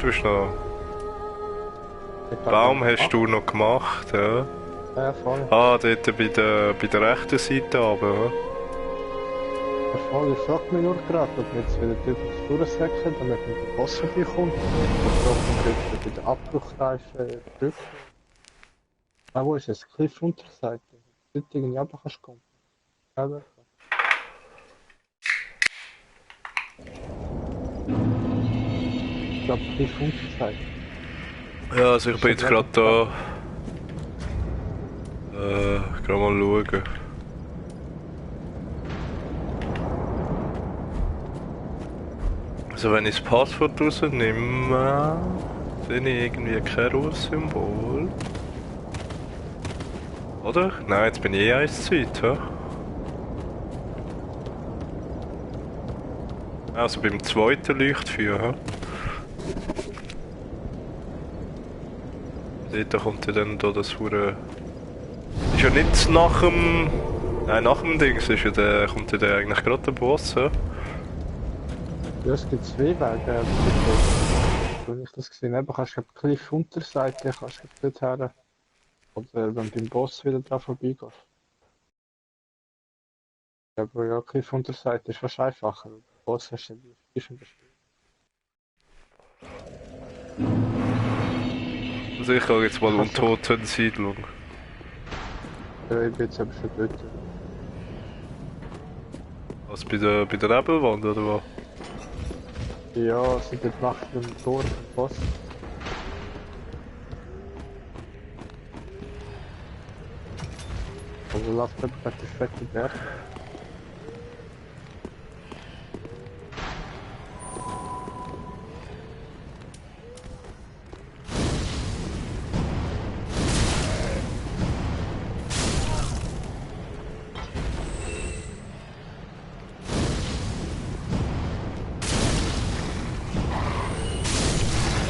du bist noch... Ich hab Baum noch hast du noch gemacht, ja? Ja, voll. Ah, dort bei der rechten Seite aber, ja? Ja, voll. Ich frag mich nur gerade, ob wir jetzt wieder typisch durchsäcken, damit man den Boss vorbeikommt. Oder ob wir dort bei der Abbruchreife drücken. Ah, wo ist es? Cliff Unterseite. Dort irgendwie runter kannst du kommen. Aber... Ich glaube, Cliff Unterseite. Ja, also ich bin jetzt gerade da. Gerade mal schauen. Also wenn ich das Passwort rausnehme, sehe ich irgendwie kein Rufsymbol. Oder? Nein, jetzt bin ich eh 1 Zeit, ja? Also beim zweiten Leuchtfeuer, ja? Dort kommt ja dann da das Hure... Ist ja nicht nach dem... Nein, nach dem Dings ist ja der, kommt ja der eigentlich gerade der Boss, ja? Ja, es gibt zwei Wege. Wenn ich das gesehen habe, kannst du auf die Cliff Unterseite, kannst du dort her. Oder wenn du beim Boss wieder da vorbeigehst. Aber ja, Cliff Unterseite ist fast einfacher. Der Boss hast du die Fisch und das Spiel. Also ich gehe jetzt mal Untoten-Siedlung. Ja, ich bin jetzt aber schon dort. Was, bei der Nebelwand, oder was? Ja, also dort macht man ein Tor vom Boss. Also läuft dort bei der fette Berg.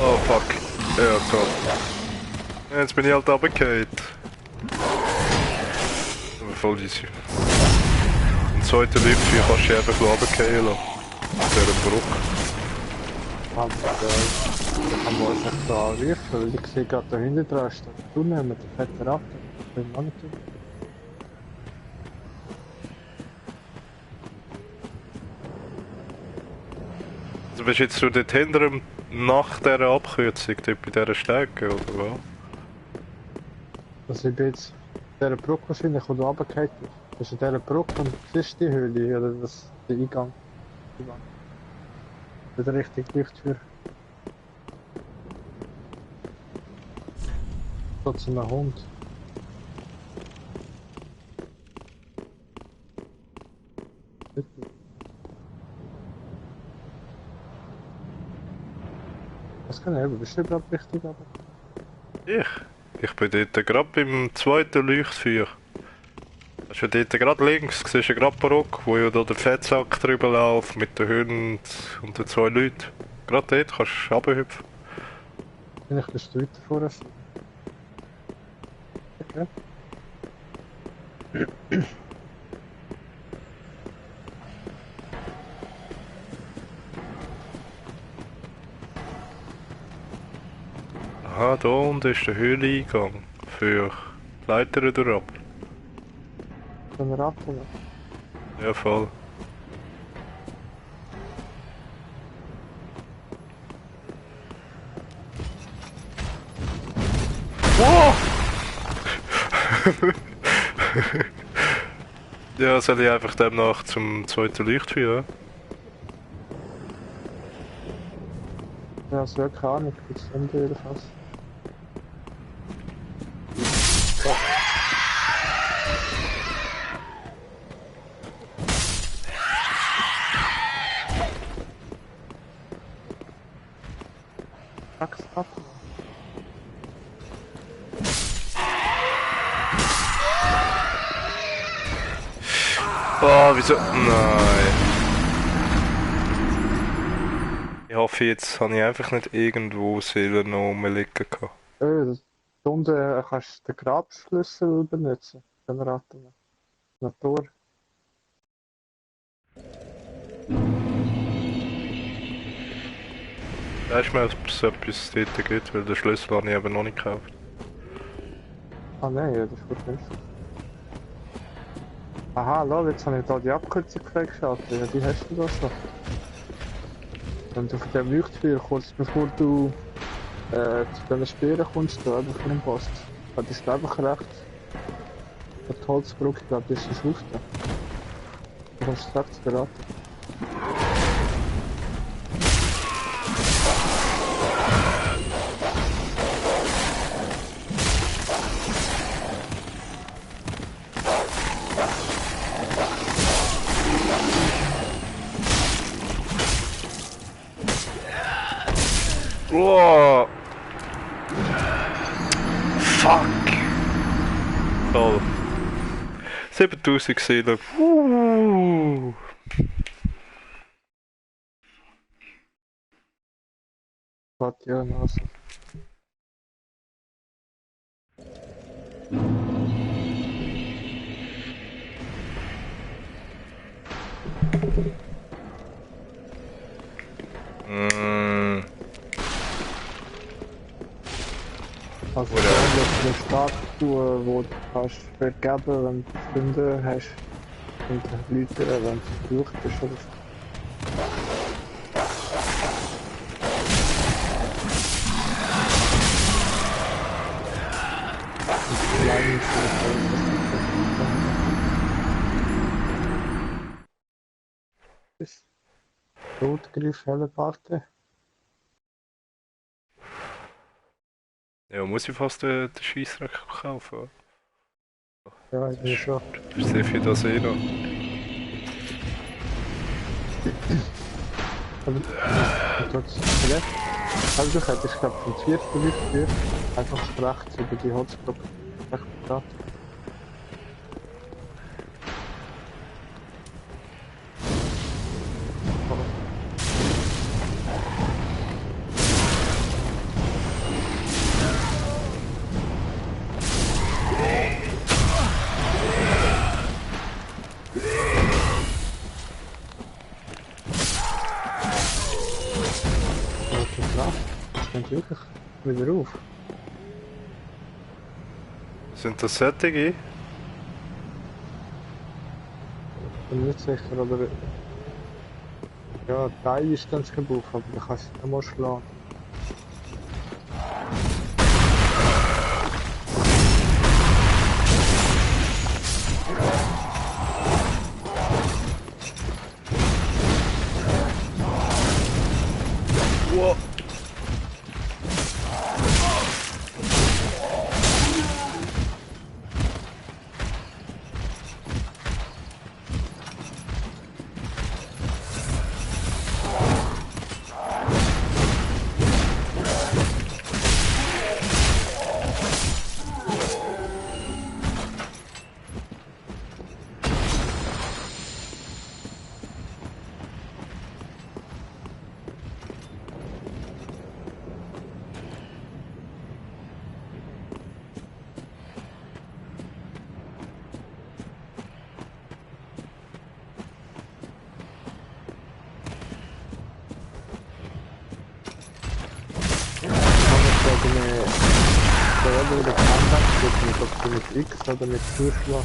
Oh fuck. Ja, top. Jetzt bin ich halt runtergefallen. Aber voll easy. Im zweiten Liftfeuer kannst du dich einfach runterfallen lassen. Auf dieser Brücke. Da kann man uns echt da anrufen, weil ich sehe gerade da hinten dran steht der Tunnel mit der fetten Ratte. Das will man nicht tun. Also bist du jetzt so dort hinterm nach dieser Abkürzung, dort bei dieser Stege, oder was? Also ich bin jetzt in dieser Brücke wahrscheinlich, wo du runtergefallen bist. Das ist in dieser Brücke und siehst du die Höhle, oder das, der Eingang. Mit der richtigen Leuchttür. So zu einem Hund. Was kann ich, bist du überhaupt richtig aber? Ich? Ich bin dort gerade beim zweiten Leuchtfeuer. Hast du dort gerade links, siehst du gerade Brücke, wo ja da der Fettsack drüber läuft mit den Hunden und den 2 Leuten. Gerade dort kannst du runterhüpfen. Vielleicht bist du weiter vorne. Okay. Aha, da unten ist der Höhleneingang für die Leiter durchab. So eine Ratte noch. Ja, voll. Oh! Ja, soll ich einfach demnach zum zweiten Leuchtfeuer? Ja, also ja, keine Ahnung, ich bin zu Ende jedenfalls. Ratte. Oh, wieso? Nein. Ich hoffe, jetzt habe ich einfach nicht irgendwo Seelen noch rumliegen gehabt. Da unten kannst du den Grabschlüssel benutzen. Den Ratten. Ein Tor. Weißt du mal, ob es etwas dort gibt, weil den Schlüssel habe ich eben noch nicht gekauft. Ah nein, ja, das ist gut günstig. Aha, schau, jetzt habe ich da die Abkürzung freigeschaltet. Ja, die hast du da schon. Und auf dem Leuchtfeuer, kurz bevor du zu diesen Speeren kommst, da eben vor dem Boss. Das ist einfach rechts. Die Holzbrücke, ich glaube, das ist ein Schufte. Du kommst rechts beraten. Oh! Fuck! Toll. 7000 Seelen. Warte, ja, also. Mm. Also, da wird eine Statue, wo du kannst vergeben, wenn du Freunde hast. Und Leute, wenn du verflucht bist oder so. Kleine ist Rotgriff, Hellebarde. Ja, muss ich fast den Scheissdreck kaufen? Ja, ich bin schon. Ich sehe viel das eh noch. Aber dort ist es vielleicht. Also du hättest, glaube ich, vom vierten Leuchtfeuer einfach rechts über die Holzbrücke weggebracht. Kommt wirklich wieder auf. Sind das Sättige? Ich bin nicht sicher, aber ja, der Ei ist ganz kaputt, aber da kannst du mal schlagen. Wow. Oder mit Comeback, ob du mit X oder mit Zuschlag.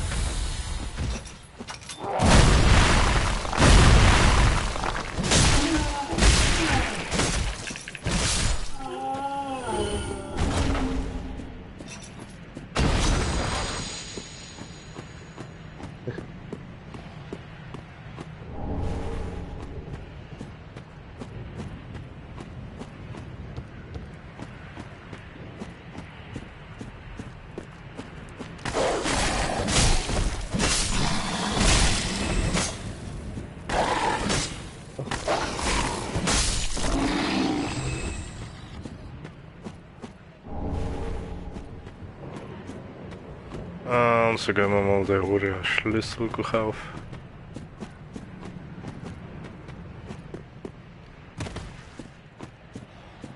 Also gehen wir mal den Uriah Schlüssel kaufen.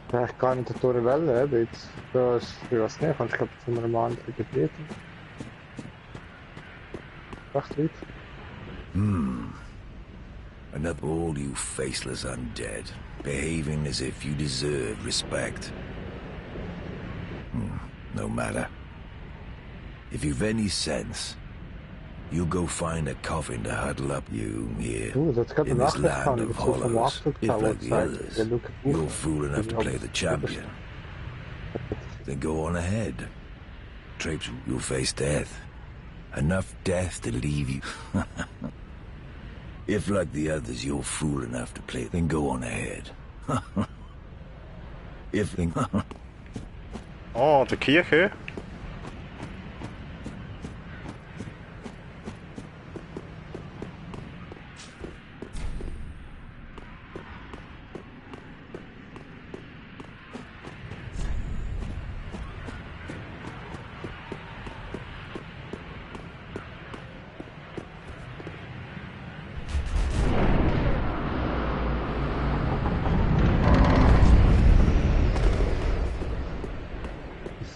Ich gar nicht durch die Welle, aber jetzt, das, ich weiß nicht, ich glaube, zu einem anderen Gebiet. Recht weit. Hm. And of all you faceless undead, behaving as if you deserve respect. No matter. If you've any sense, you go find a coffin to huddle up you here Dat gaat in een this nachricht land gaan. of Ik heb zo'n hollows. afdruk If, like the outside. others, Je doet het you're fool enough to play the champion, then go on ahead. Trapes, you'll face death. Enough death to leave you. If, like the others, you're fool enough to play, then go on ahead. If... Oh, de Kirche.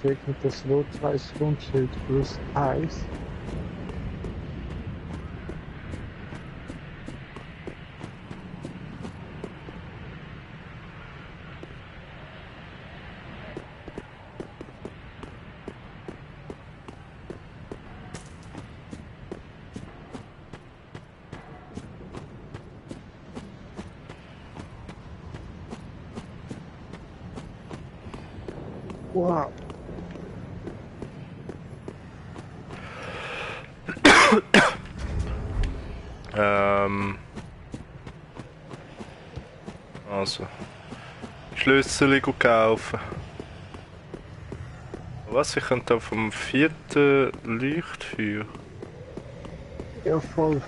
Segnet das rot-weiß Rundschild plus Eis. Wow. Also. Schlüssel kaufen. Was? Ich könnte auf dem 4. Leuchtfeuer. Ja, voll.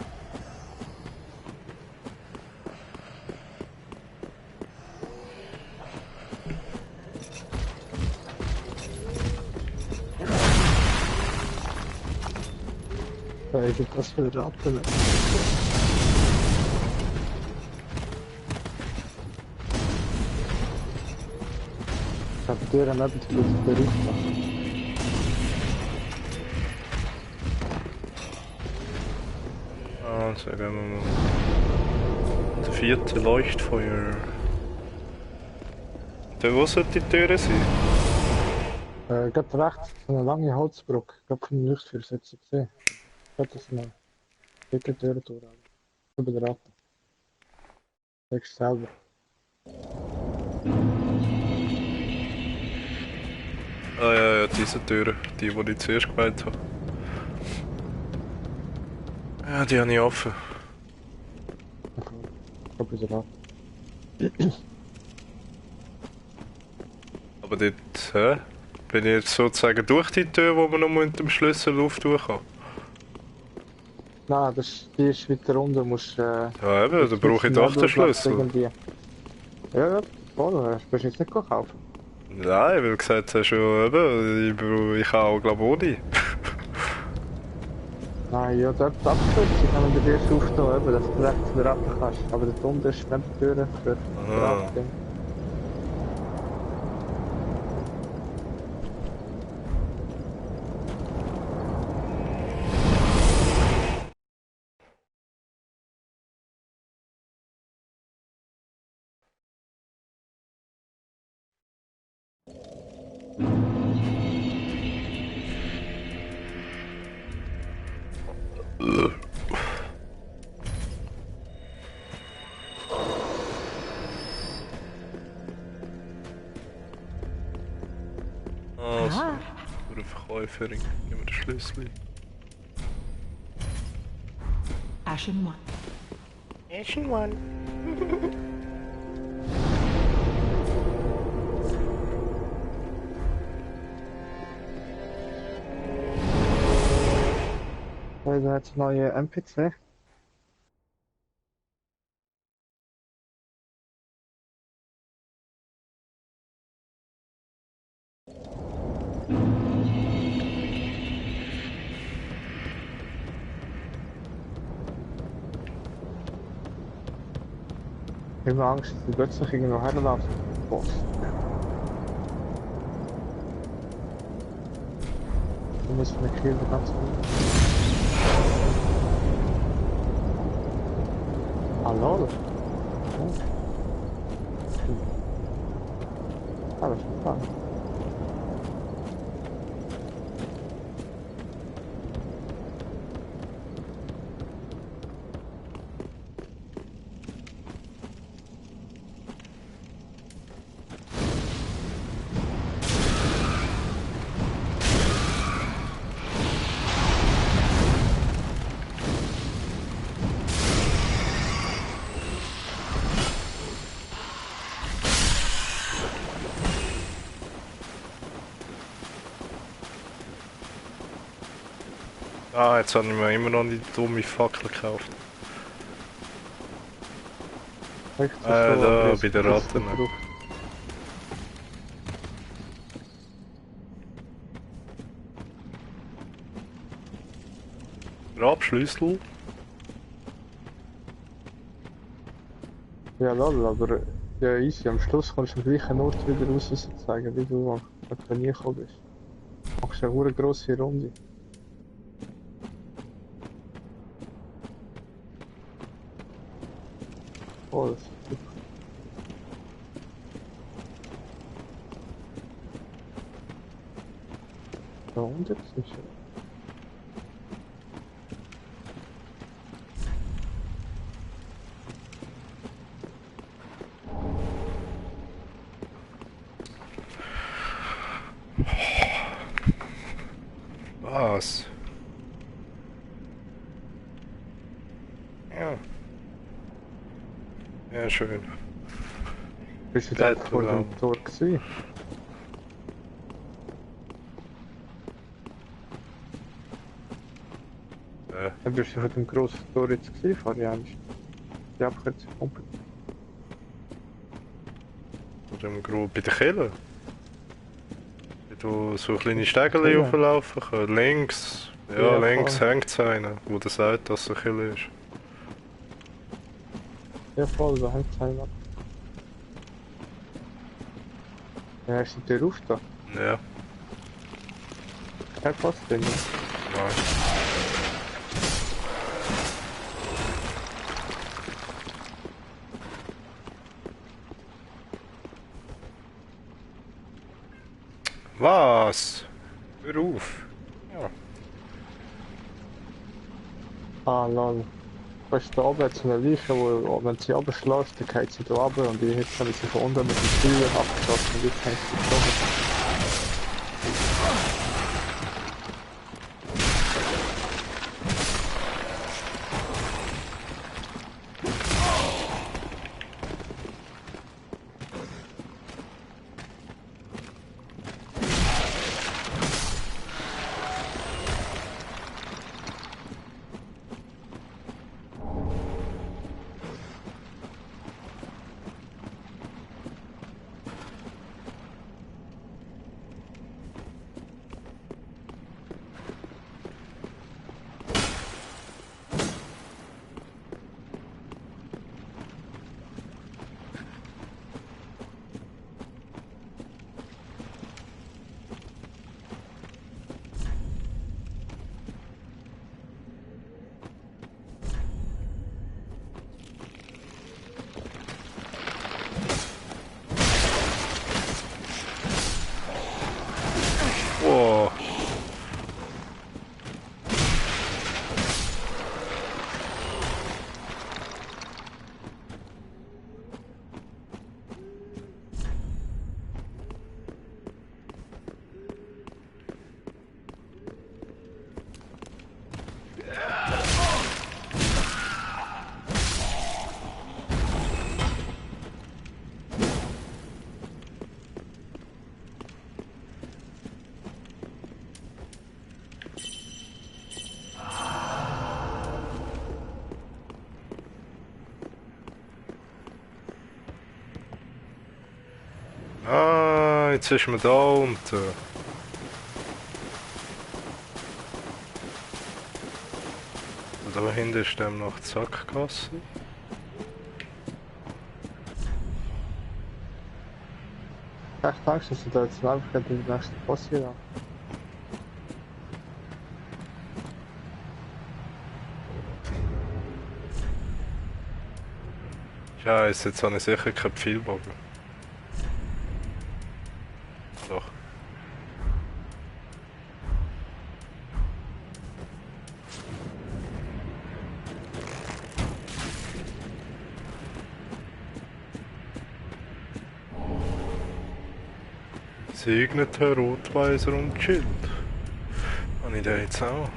Ich hab das für Ratten. Ich habe dir am Abend den Bericht gemacht. Also gehen wir mal. Der 4. Leuchtfeuer. Da wo sollte die Tür sein? Gerade rechts, so eine lange Holzbrücke. Gerade von der Leuchtfeuer, das hast du gesehen. Gerade das eine dicke Tür durch. Über den Ratten. Sagst du selber. Ah ja, diese Tür. Die ich zuerst gemeint habe. Ja, die habe ich offen. Okay. Über den Ratten. Aber dort, bin ich jetzt sozusagen durch die Tür, wo man noch mit dem Schlüssel auftun kann. Nein, die ist weiter runter, musst Ja eben, da brauche ich doch den Schlüssel. Irgendwie. Ja, voll, hast du jetzt nicht gekauft. Nein, weil du gesagt hast, ja, eben, ich kann auch glaube ohne. Nein, ja, dort abkürzen kann man bei dir erst auftun, eben, dass du rechts wieder runter kannst. Aber dort unten ist neben der Tür für Ratten. Also, für eine Verkäuferin. Nehmen wir den Schlüssel. Ashen One. Ashen One. Da hat es neue NPC. Ich habe Angst, dass die plötzlich irgendwo herlaufen. Boss. Du musst mir killen, ganz gut. Ah, lol. Ah, das ist spannend. Ah, jetzt habe ich mir immer noch die dumme Fackel gekauft. Echt so, Da, aber bei der das Ratten. gebraucht. Grabschlüssel? Ja, lol, aber ja, easy. Am Schluss kommst du am gleichen Ort wieder raus zeigen, wie du da nie gekommen bist. Machst eine grosse Runde. Oh, das ist super. Da unten ist schon. Was? Ja. Ja, schön. Bist du jetzt einfach vor dem Tor gewesen? Dann bist du vor dem grossen Tor jetzt gewesen, Fabian. Die Abkürzung kommt. Bei der Kille? Wie du so kleine Stege Kille? hochlaufen kannst. Links. Ja, Ja, links voll. hängt einer, wo der sagt, dass es eine Kille ist. Ja, voll, da hängt es einer. Ja, ist die Tür auf da? Ja, Kein Pass drin. nein. Was? Hör auf. Ja. Ah, lol. Weißt du, da oben hat es eine Leiche, wo, wenn sie runterschlägt, dann geht sie da runter und jetzt habe ich sie von unten mit dem Feuer abgeschossen und jetzt hängt sie da oben. Wow. Ah, jetzt ist man da unten. Da hinten ist dann noch die Sackgasse. Echt Angst, dass du da jetzt einfach in den nächsten Boss hier haben. Scheiße, jetzt habe ich sicher keinen Pfeilbogen. Doch. Segneter Rotweiser und Schild. Habe ich den jetzt auch?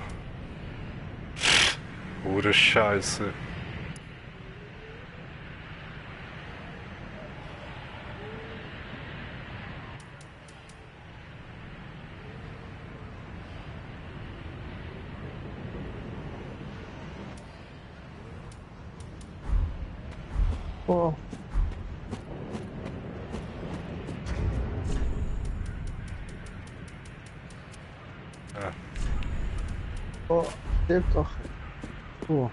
Hure Scheiße. Oh. Ja. Oh, stirb doch. Oh.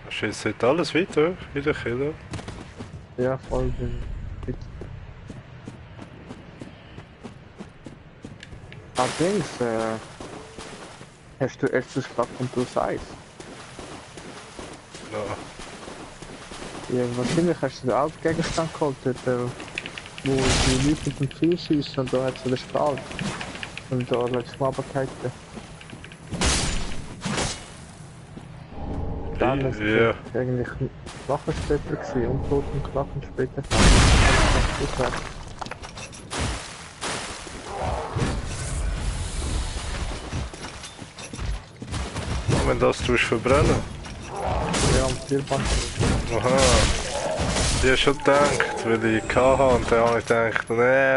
Da schießt jetzt alles weiter in der Kille. Ja, voll bin ich. Allerdings, hast du erstes Blatt und du Eis? Ja. Ja, wahrscheinlich hast du den alten Gegenstand geholt, wo die Leute mit dem Pfeil schiessen und da hat sie den Strahl. Und da letztes Mal abgehalten. Dann ist Ja. es eigentlich Knochensplitter gewesen, Untot und Knochensplitter. Wenn das tust verbrennen. Ja, am Zielband. Aha. Ich habe schon gedacht, weil ich hatte und dann habe ich gedacht,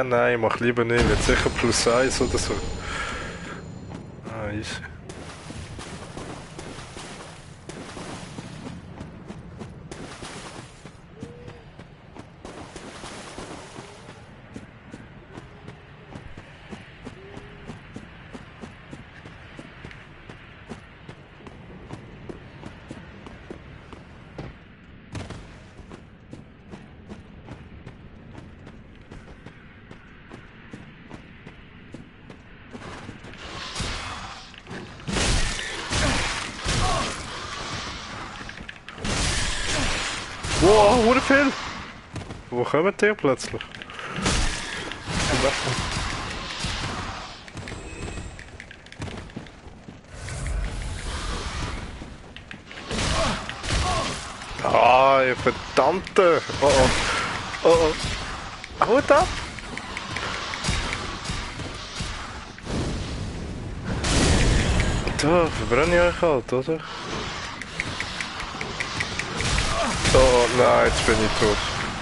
nein, mach lieber nicht, jetzt sicher +1 oder so. Ah, easy. Wow, hure viel! Wo kommen die plötzlich? Ah, ihr verdammte! Oh oh. Oh oh. Haut ab! Da, verbrenne ich euch halt, oder? Oh nein, jetzt bin ich tot.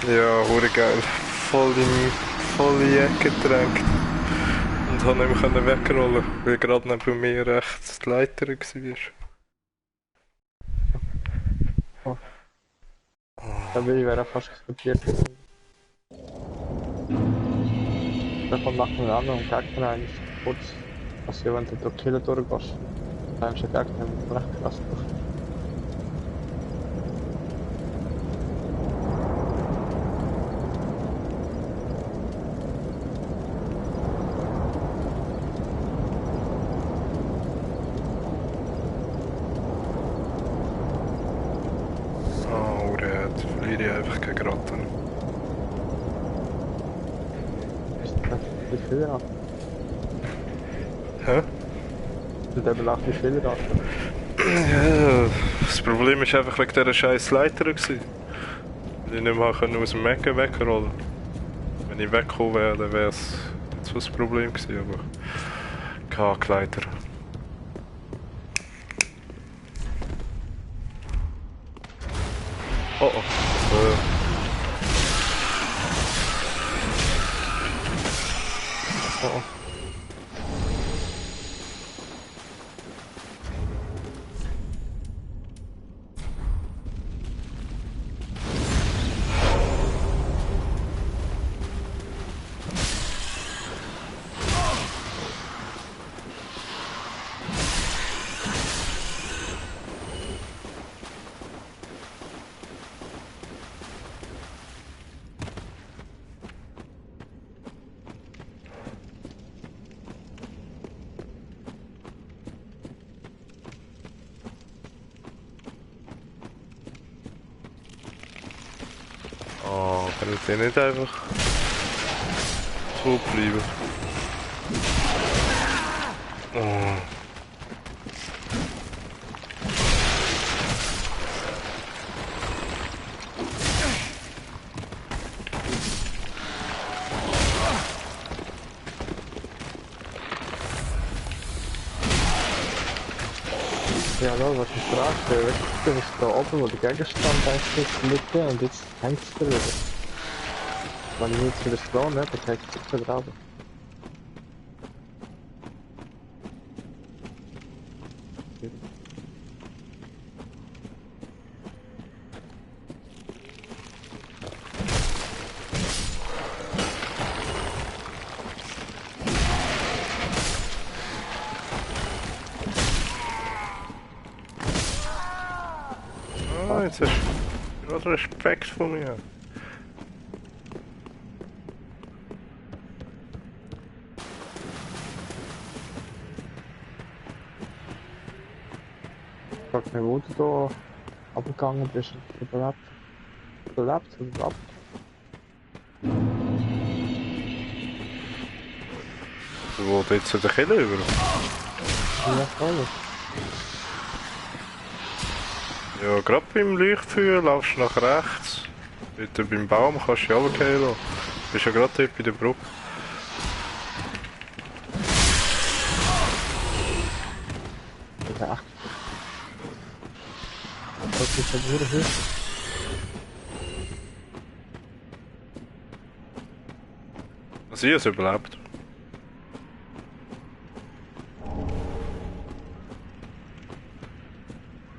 Ja, hure geil. Voll in die Ecke gedrängt. Und habe nicht mehr wegrollen, weil gerade neben mir rechts die Leiter war. Da bin ich wäre fast explodiert. Da kommt nach einem anderen Gegner eigentlich kurz, als wenn du durch die Kille durchgehst. Da ist der Gegner recht krass durch. Oh, jetzt verliere ich einfach gegen Ratten. Ist das wie viel an? Hä? Und eben auch wie viel an? Ja, das Problem ist einfach wegen dieser scheiß Leiter gewesen. Weil ich nicht mehr können aus dem Mecken wegrollen. Wenn ich weggekommen wäre, dann wäre es jetzt was Problem gewesen, aber keine Leiter. Oh oh. Oh, Können die nicht einfach so bleiben? Oh. Ja, da, was ich frage, weißt du, da oben, wo der Gegenstand eigentlich liegt, und jetzt hängt es da wieder. Wenn ich jetzt wieder scroll, ne, dann hängt es wieder drauf. Ah, jetzt hast du gerade Respekt von mir. Ich frag mich, wo du da abgegangen bist und überlebt. Überlebt oder überlebt? Wo jetzt der Killer über? Ja, alles. Ja, gerade beim Leuchtfeuer laufst du nach rechts. Dort beim Baum kannst du dich runterfallen lassen. Du bist ja gerade dort bei der Brücke. Das ist echt. Das ist ja wieder höher. Also ich habe es überlebt.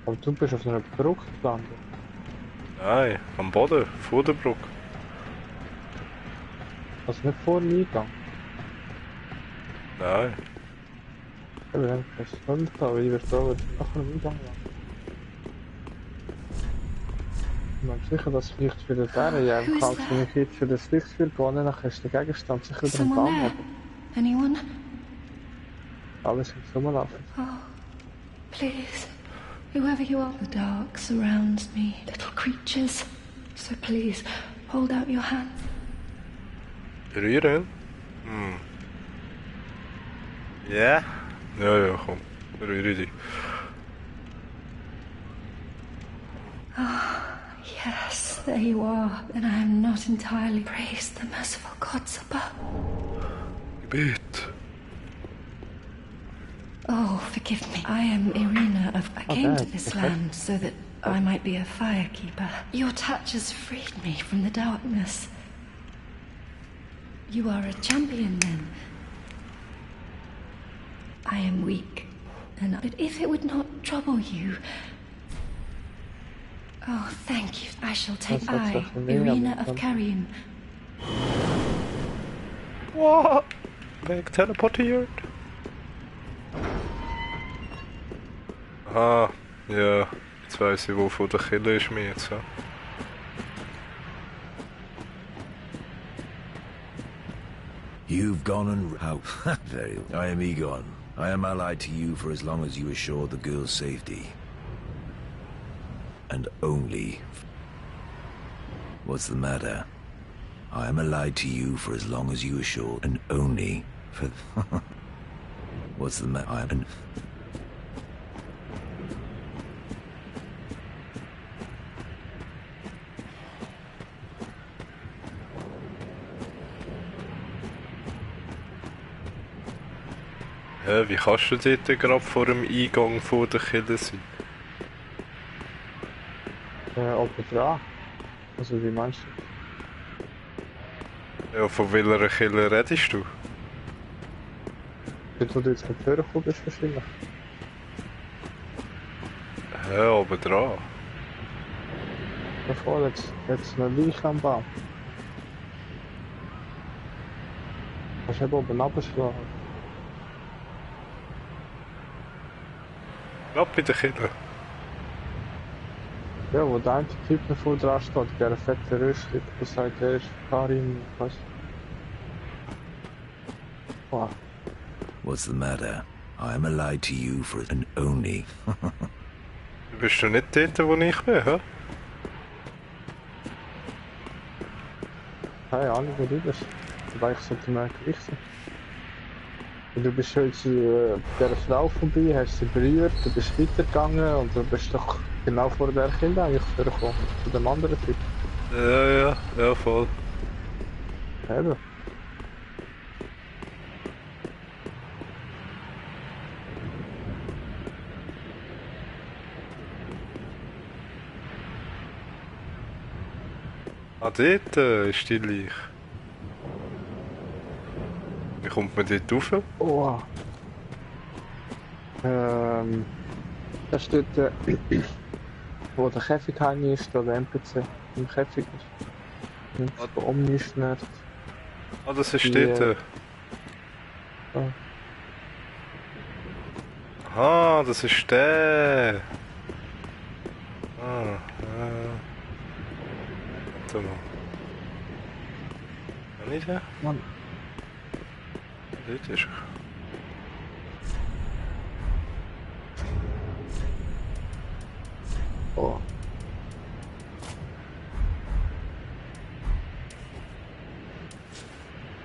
Aber du bist auf einer Brücke gelandet. Nein, am Boden, vor der Brücke. Also nicht vor dem Eingang. Nein. Ja, wir haben das nicht da, weil ich werde da nachher im Eingang landen. Ich bin sicher, dass das Licht wieder wäre. Ja, im Kampf, wenn ich jetzt für das Licht gehe, dann ist der Gegenstand sicher wieder im Someone Baum. there? Anyone? Alles im Sommerlaufen. Oh, please. Whoever you are. The dark surrounds me. Little creatures. So please, hold out your hand. Rühren? Ja? Ja, ja, komm. Rühre dich. Yes, there you are. Then I am not entirely. Praise the merciful gods above. Gebet. Oh, forgive me. I am Irina of... I came to this land so that I might be a firekeeper. Your touch has freed me from the darkness. You are a champion, then. I am weak, but if it would not trouble you... Oh, thank you. I shall take That's I, Irina of Carrion. What? Weg teleportiert? Aha, ja. Jetzt weiss ich, wovon der Killer ist mir jetzt. Ja. You've gone and... How? Very... I am Egon. I am allied to you for as long as you assure the girl's safety. And only... What's the matter? I am allied to you for as long as you assure... And only for... What's the matter? I am... Wie kannst du dort gerade vor dem Eingang von der Killer sein? Oben dran. Also wie meinst du? Ja, von welcher Killer redest du? Dort, wo du jetzt mit Hören gekommen bist, wahrscheinlich. Ja, oben dran. Davor jetzt eine Leiche am Baum. Kannst du eben oben runterschlagen. Gerade bei der Killer. Ja, wo der eine Typ noch vor dran steht, mit dieser fetten Rüstung, der sagt, er ist Karin, weißt du? Wow. What's the matter? I am allied to you for... And only... Du bist doch nicht dort, wo ich bin, hä? Keine Ahnung, wo du bist. Aber ich sollte mal gleich sein. Und du bist schon jetzt bei dieser Frau vorbei, hast sie berührt, du bist weitergegangen und du bist doch genau vor der Kind eigentlich vorgekommen. Zu dem anderen Typ. Ja, voll. Eben. Ah, dort ist die Leiche. Wie kommt man dort rauf? Oh. Da steht, wo der Käfig hängen ist, da der NPC im Käfig ist. Und der Omni-Schmerz. Ah, das ist Die, dort. Oh. Aha, das ist der. Ah, warte mal. Kann ich den? Mann. Dort ist er. Oh.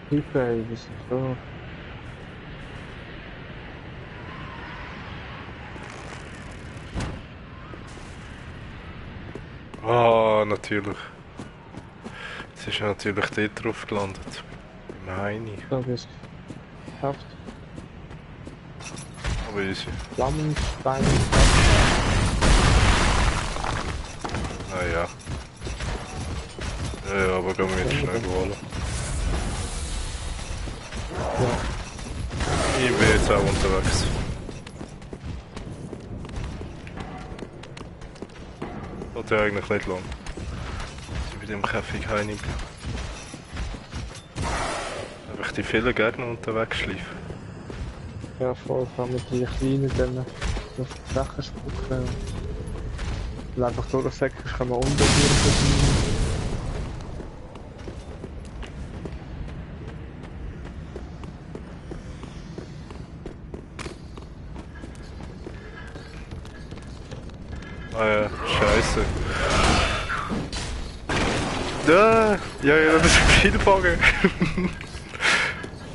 Hilfe, wir sind so. Ah, natürlich. Jetzt ist er natürlich dort drauf gelandet. Im Heini. Da wirst du geschafft. Aber easy. Flammenstein. Ah ja. Ja, aber gehen wir jetzt schnell holen. Ja. Ich bin jetzt auch unterwegs. Hat ja eigentlich nicht lang. Ich bin im Käfig heim. Einfach die vielen Gegner unterwegs schleifen. Ja, voll, vor allem mit die kleinen dann auf die Sachen spucken. Und einfach durchsäcken, kann man unten durch. Ah ja, scheiße. Ja, das ist ein Kielbogen.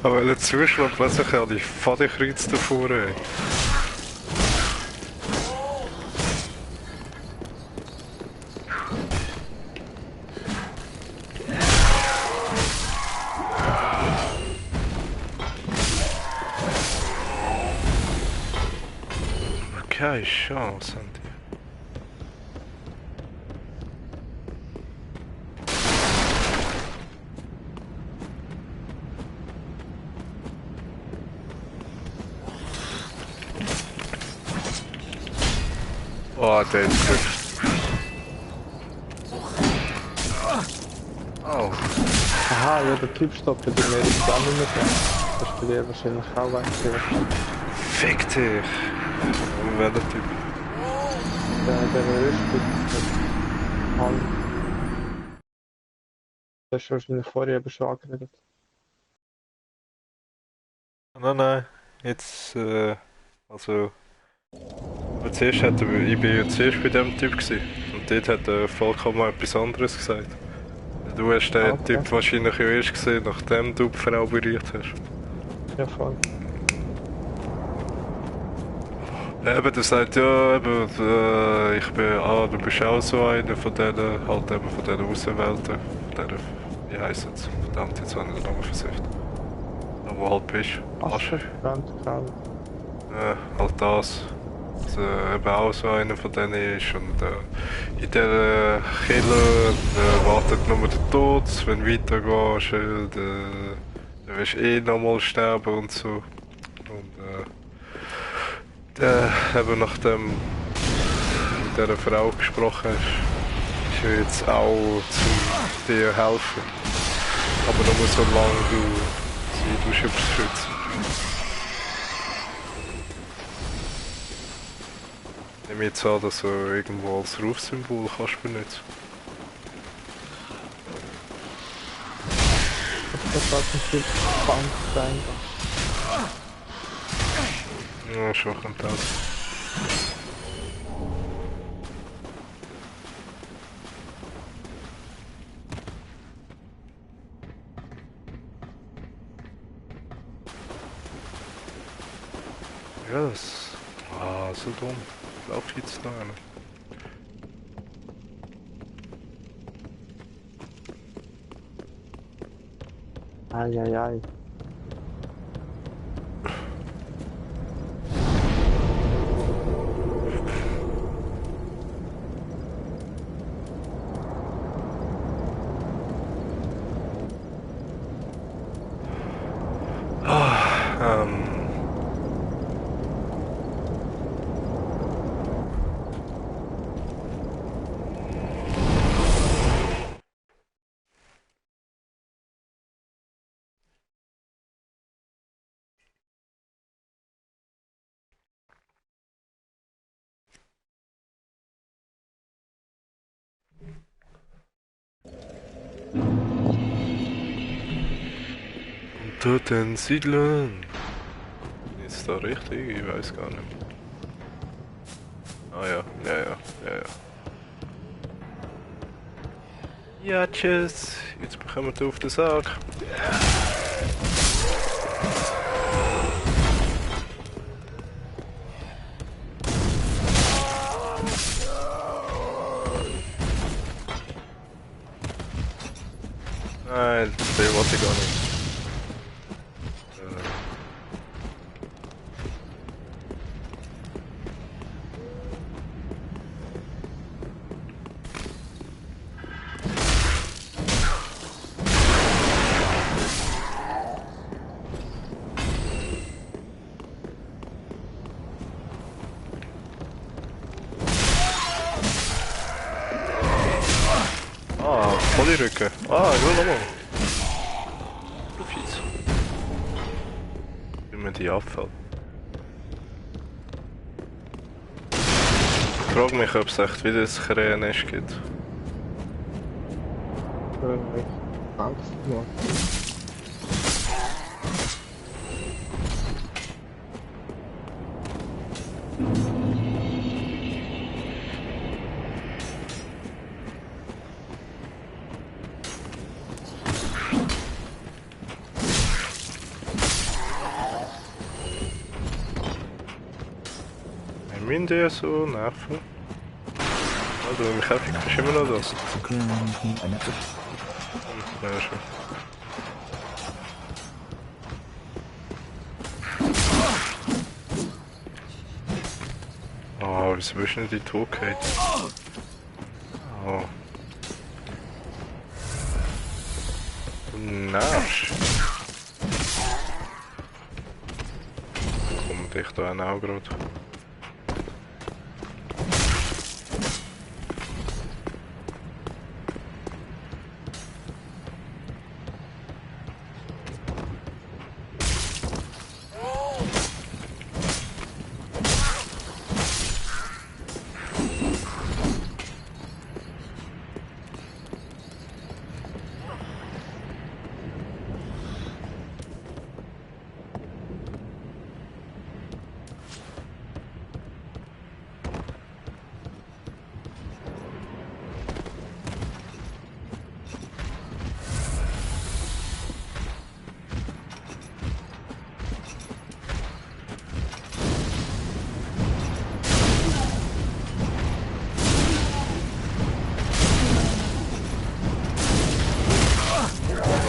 Aber wenn er zuschlägt, plötzlich habe ich Fadenkreuz davor. Ey. Keine Chance haben die. Oh, der ist gut. Oh. Aha, ja, der Typ stoppt die mir jetzt auch nicht mehr dran. Das ist bei dir wahrscheinlich auch weg. Fick dich! Welcher Typ? Der Rüstung. Hand. Das ist wahrscheinlich vorher eben schon angeredet. Nein. Jetzt, also... Aber zuerst hat er, ich bin ja zuerst bei dem Typ gewesen. Und dort hat er vollkommen etwas anderes gesagt. Du hast den Okay. Typ wahrscheinlich ja erst gesehen, nachdem du die Frau berührt hast. Ja, voll. Eben, der sagt ja, eben, ich bin, du bist auch so einer von denen, halt eben von diesen Auserwählten, von denen, wie heisst es? Verdammt, jetzt habe ich den Namen versucht. Da wo halt bist. Asche, ganz klar. Halt das. Also, eben auch so einer von denen ist und in dieser Kille wartet nur der Tod, wenn du weitergehst, dann wirst du eh nochmal sterben und so. Und eben nachdem du mit dieser Frau gesprochen hast, ist er jetzt auch zu dir helfen. Aber nur solange du sie beschützen. Ich nehme jetzt an, dass du irgendwo als Rufsymbol kannst benutzen. Das war ein Typ Bank sein. Ja, schon kommt das. Ja, das... Ah, so dumm. Lauf jetzt da hin. Eieiei. Unter den Siedlern. Ist da richtig? Ich weiß gar nicht. Ah ja, ja. Ja, tschüss. Jetzt bekommen wir auf den Sack. Nein, den wollte ich gar nicht. Voll die Rücke. Ah, ich will nochmal. Du Fies. Wie mir die abfällt. Ich frage mich, ob es echt wieder ein Krähennest gibt. Ich Angst nur. Haben die so nerven? Also, mich heftig ist immer noch das. Ja, schon. Oh, wieso bist du nicht in die Tokate? Oh. Du nervst. Kommt dich da auch gerade.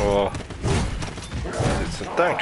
Oh. Jetzt ein Dank.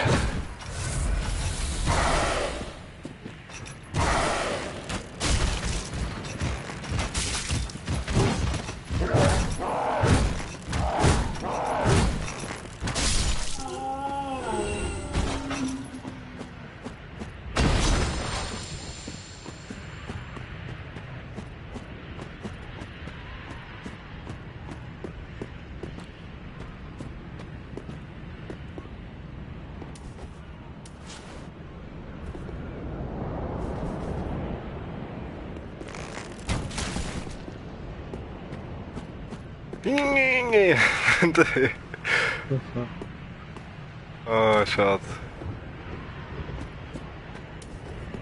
Oh, schade.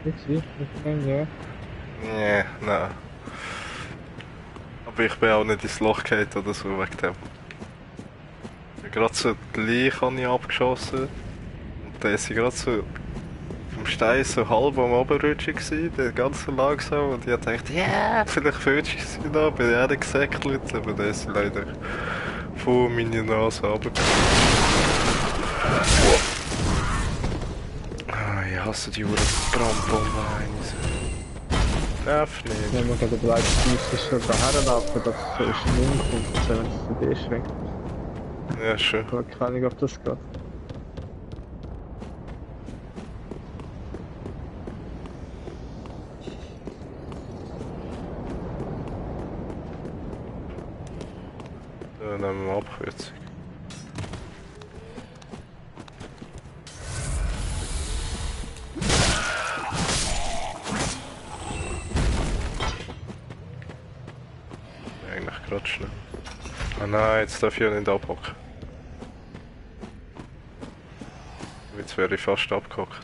Ich kann ja. Nee, nein. Aber ich bin auch nicht ins Loch gefallen oder so wegen dem. Gerade so die Leiche habe ich abgeschossen. Und der ist gerade so vom Stein so halb am Oberrutschen gewesen, der ganze Lag so, und ich hab gedacht, ja, yeah, vielleicht fühlst du sie da, bin ich auch nicht gesäckelt, aber der ist leider vor meine Nase runtergekommen. Ah, ich hasse die Uhren Brandbomben eins. Nerv nicht. Wenn man gerade überlegt, müsstest du sogar herlaufen, dass es so ist umkommt, also wenn es zu dir schwenkt. Ja, schön. Ich habe keine Ahnung, ob das geht. Dann nehmen wir Abkürzung. Eigentlich gerade schnell. Ah nein, jetzt darf ich ja nicht abhocken. Jetzt wäre ich fast abgehockt.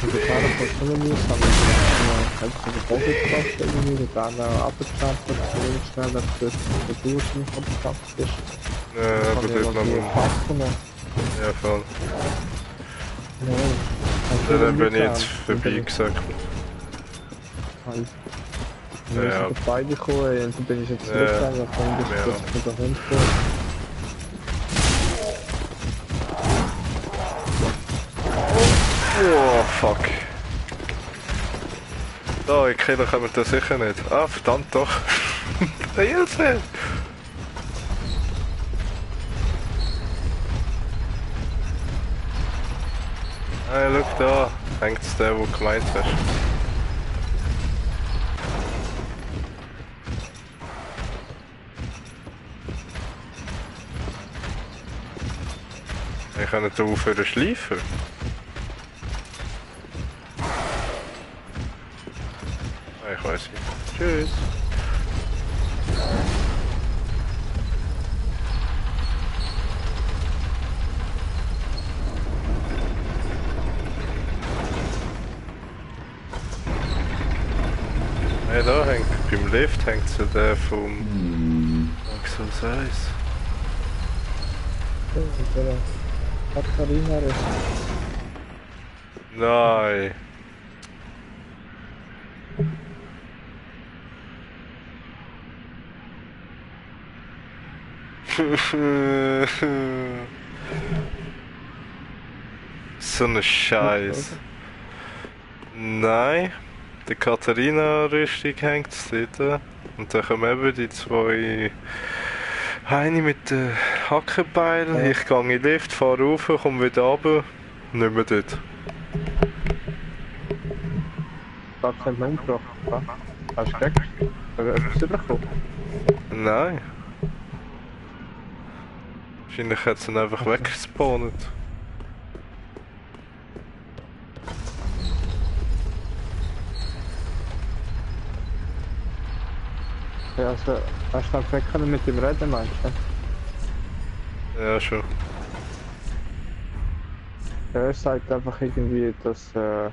Die Fahrer von Schulmüs haben wir einfach den Boden gebracht, irgendwie, dann abgeknappt, und schnell, dass das durch nicht abgeknappt ist. Ja, aber dort noch mal. Ja, voll. Ja, dann bin ich jetzt vorbei gesagt. Wir Ja. sind beide gekommen und dann bin ich jetzt zurückgegangen, dann komme ich Ja. das mit der Hund vor. Oh, fuck. Da, ich kenne können wir das sicher nicht. Ah, verdammt doch. Hilfe! Ah, schau da. Hängt's der, wo du gemeint hast. Wir können hier aufhören schleifen. Ah, ich weiß nicht. Tschüss. Ja, da hängt, beim Lift hängt so der vom Exos 1. Katharina ist. Nein. So eine Scheiß. Nein. Die Katharina-Rüstung hängt dort. Und dann kommen eben die zwei Heini mit den Hackenbeilen. Ja. Ich gehe in den Lift, fahre rauf, komme wieder runter. Nicht mehr dort. Da hat man umgebracht. Ja. Hast du gecheckt? Hast du bekommen? Nein. Wahrscheinlich hat sie ihn einfach weggespawnt. Ja, also, hast du dann weg können mit dem reden, meinst du? Ja, schon. Ja, er sagt einfach irgendwie, dass er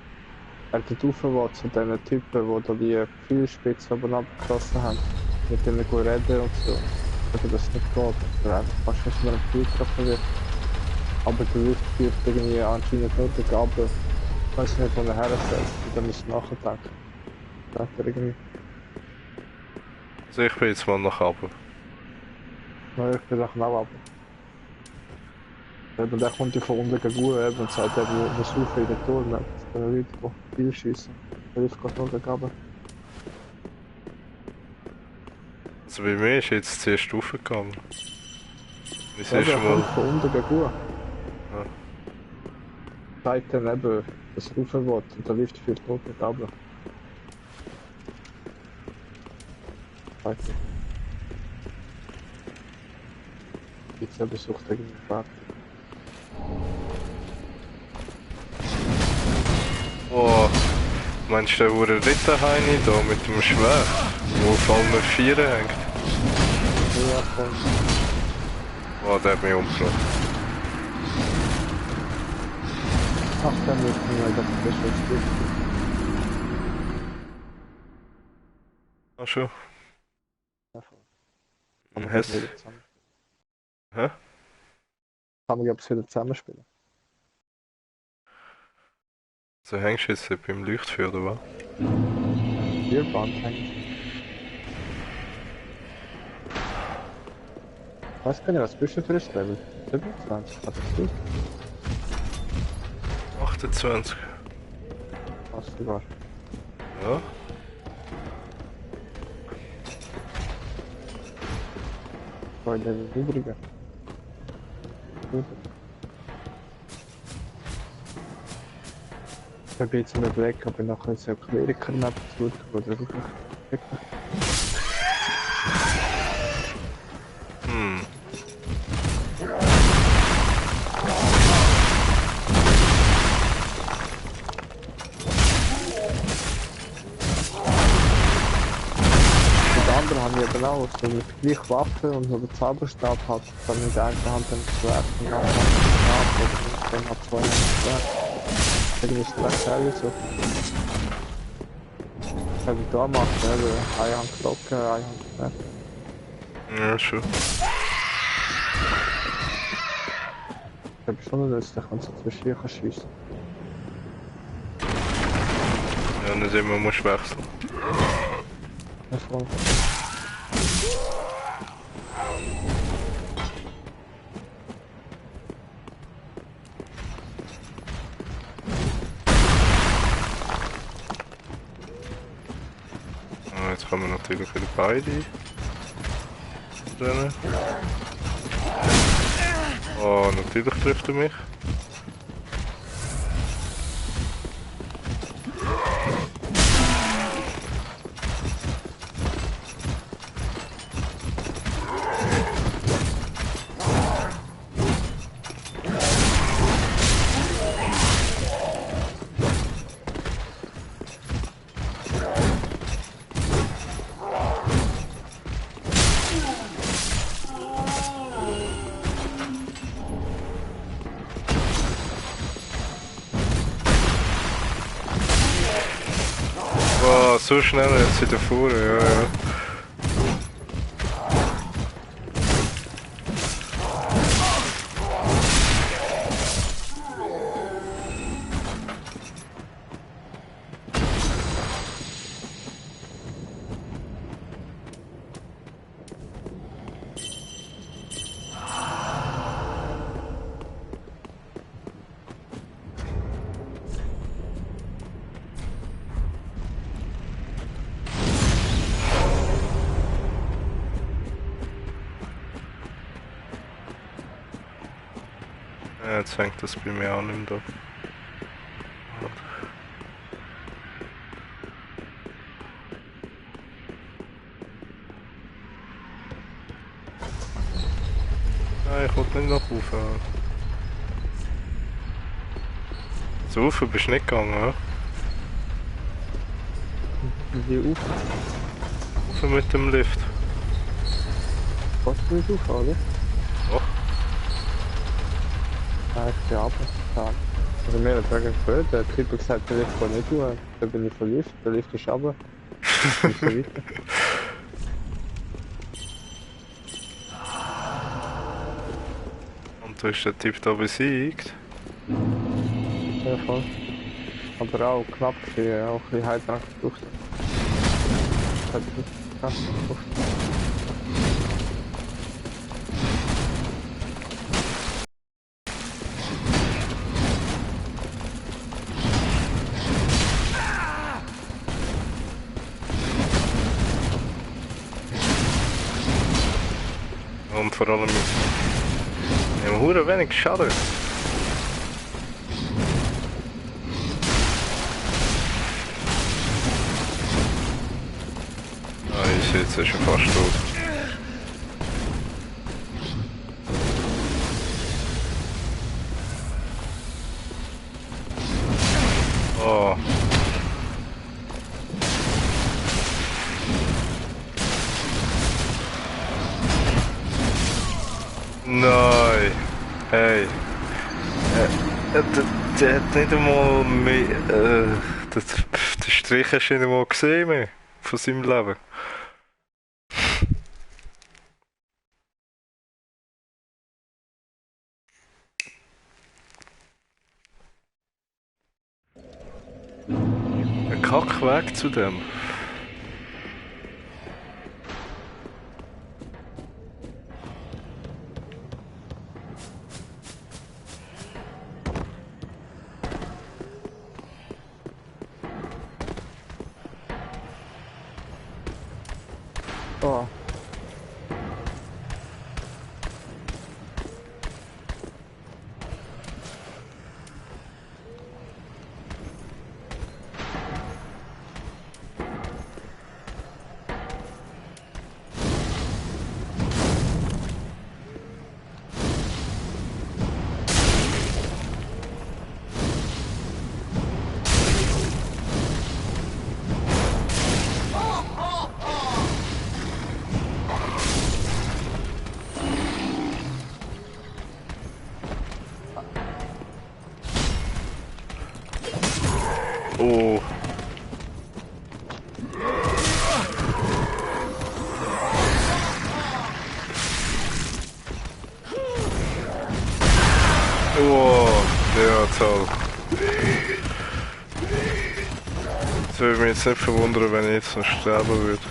dort rauf will zu diesen Typen, die da die Pfeilspitze oben abgeschossen haben. Mit denen gut reden und so. Oder das nicht geht. Oder einfach fast nicht mehr ein Pfeil getroffen wird. Aber der Lift führt irgendwie anscheinend nur den Gabel. Ich weiß nicht, wo er her setzt. Und dann müssen wir nachdenken. Sagt er irgendwie. Also ich bin jetzt mal nach oben. Ja, ich bin nachher auch ab. Eben, der kommt ja von unten gegen oben und sagt, er muss saufen in den Turm. Das können Leute, die viel schiessen. Der Lift geht nur gegen oben. Also bei mir ist jetzt zuerst aufgegangen. Wie Ja, siehst der du kommt mal? von unten gegen oben. Ja. Sagt dann eben, dass er rauf will und der Lift führt nur gegen oben. Sagt er. Jetzt eben sucht er irgendwie Fahrt. Oh, meinst du, der wurde Ritterheini da mit dem Schwert, wo auf allen Vieren hängt? Ja, voll. Oh, der hat mich umgebracht. Ach, dann wird mir das ist jetzt gut. Ach schon. Ja, voll. Ein Aber Hess. das wird jetzt anders. Hä? Kann man aber wieder zusammenspielen. So hängst du jetzt beim Leuchtfeuer, oder was? Bierband hängt. Ich weiß gar nicht, was bist du für ein Level? 27, hat das gut? 28. Was sogar. Ja. Zwei Level übriger. Gut. Ich habe jetzt einen Blick, ob ich nachher so Kleriker-Map zu tun oder wirklich. Hm. Die anderen haben ja genau so eine gleiche Waffe und so einen Zauberstab hat, dann in der einen Hand ein Schwert und in der anderen Hand einen Stab oder dann hat zwei Hände ein Schwert. Irgendwie ist das geil so. Das habe ich da gemacht, ne? Eine Hand Glocke, eine Hand Schwert. Ja, schon. Ich habe schon nützlich, wenn du so zwischen hier schießen. Ja, nicht immer musst du wechseln. Das war Ah, jetzt können wir natürlich wieder beide rennen. Oh, natürlich trifft er mich. Oh, so schnell jetzt wieder vor, ja, ja. Ja, jetzt hängt das bei mir auch nicht mehr da. Nein, ich wollte nicht nach oben. So rauf bist du nicht gegangen, ja? die auf. Rauf mit dem Lift. Kannst du nicht auf, oder? Doch. Nein, ich bin runtergefahren. Also mir hat wegen gefällt, der Typ hat gesagt, der Lift kann nicht tun. Da bin ich vom Lift, der Lift ist runter. Und so weiter. Und da ist der Typ da besiegt. Ja, voll. Aber auch knapp, gewesen, auch ein bisschen Heiltrank gebraucht. Hat ich nicht krass gebraucht. Und vor allem... Wir haben hure wenig Schaden. Ah, ich sehe jetzt ist schon fast tot. Oh. Nein. Hey. Der hat nicht einmal mehr... den Strich hast du nicht einmal gesehen mehr von seinem Leben. Kackweg zu dem. Oh. Oh. Oh, ja, toll. Das würde mich jetzt nicht verwundern, wenn ich jetzt noch sterben würde.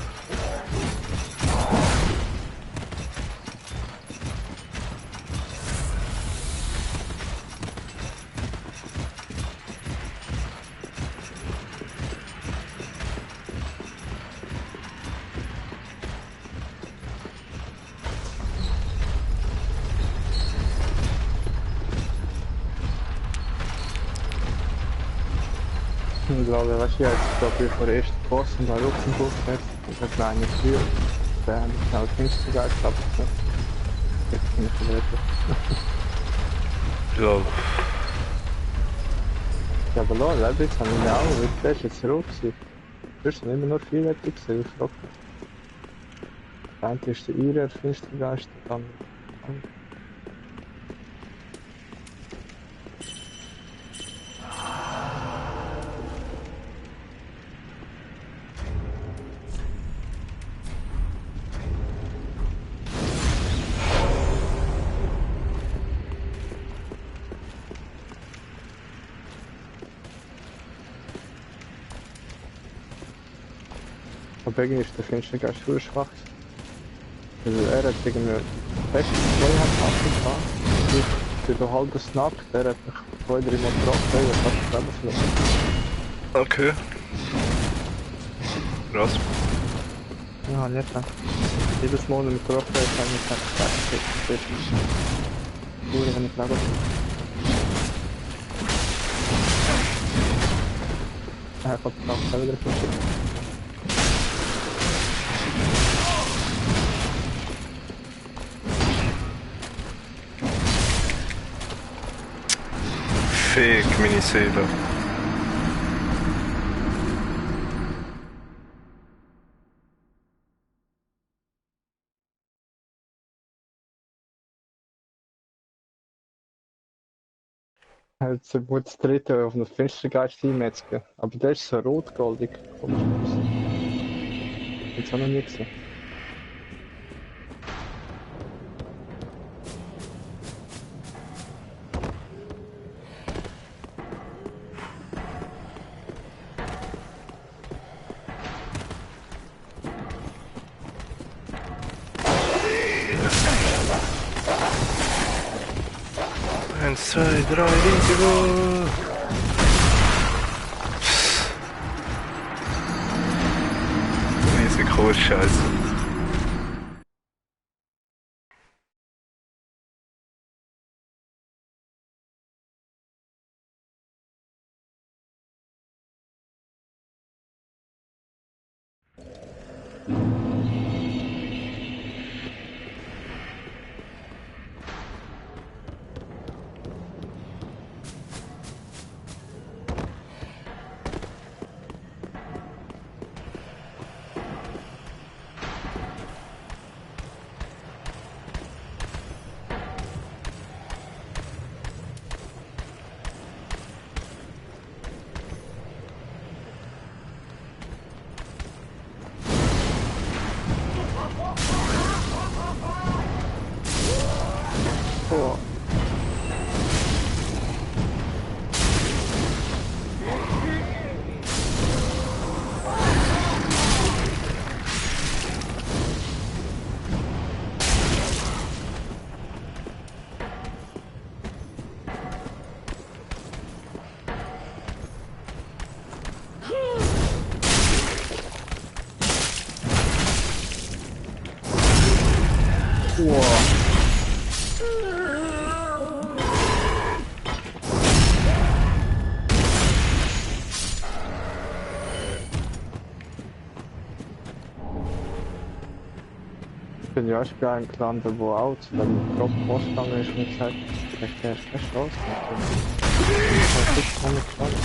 Ich glaube, was ich jetzt glaube vor der ersten Boss und bei Luxemburg jetzt, das war eine Tür. Da habe ich schnell Finstergeist gehabt. Jetzt bin ich wieder. Ja. Ja, aber lol, jetzt haben wir auch, wie der ist jetzt rot gewesen. Sonst sind immer nur vierwertig gewesen, ich frage mich. Der eine ist der Ihrer Finstergeist, dann... Aber irgendwie ist der Finstergeist schon schwach. Also er hat irgendwie fest 2 gehabt. Für den halben Snack, der hat mich 2-3 Mal getroffen, der hat fast das Leben verloren. Okay. Krass. Ja, nicht mehr. Jedes Mal, wenn ich getroffen habe, habe ich mich gesagt, wenn ich leben er hat die Nacht wieder verschickt. Fick meine Seele. Jetzt wird das dritte auf den Finstergeist einmetzgen. Aber der ist so rot-goldig. Jetzt haben wir nichts. Eins, zwei, drei, Risiko! Risiko-Scheiße. Oh. Wow. Ich bin ja erst bei einem gelandet, wo auch zu dem Boss gegangen ist und gesagt hat, der ist keine Chance. Ich habe nicht gestanden.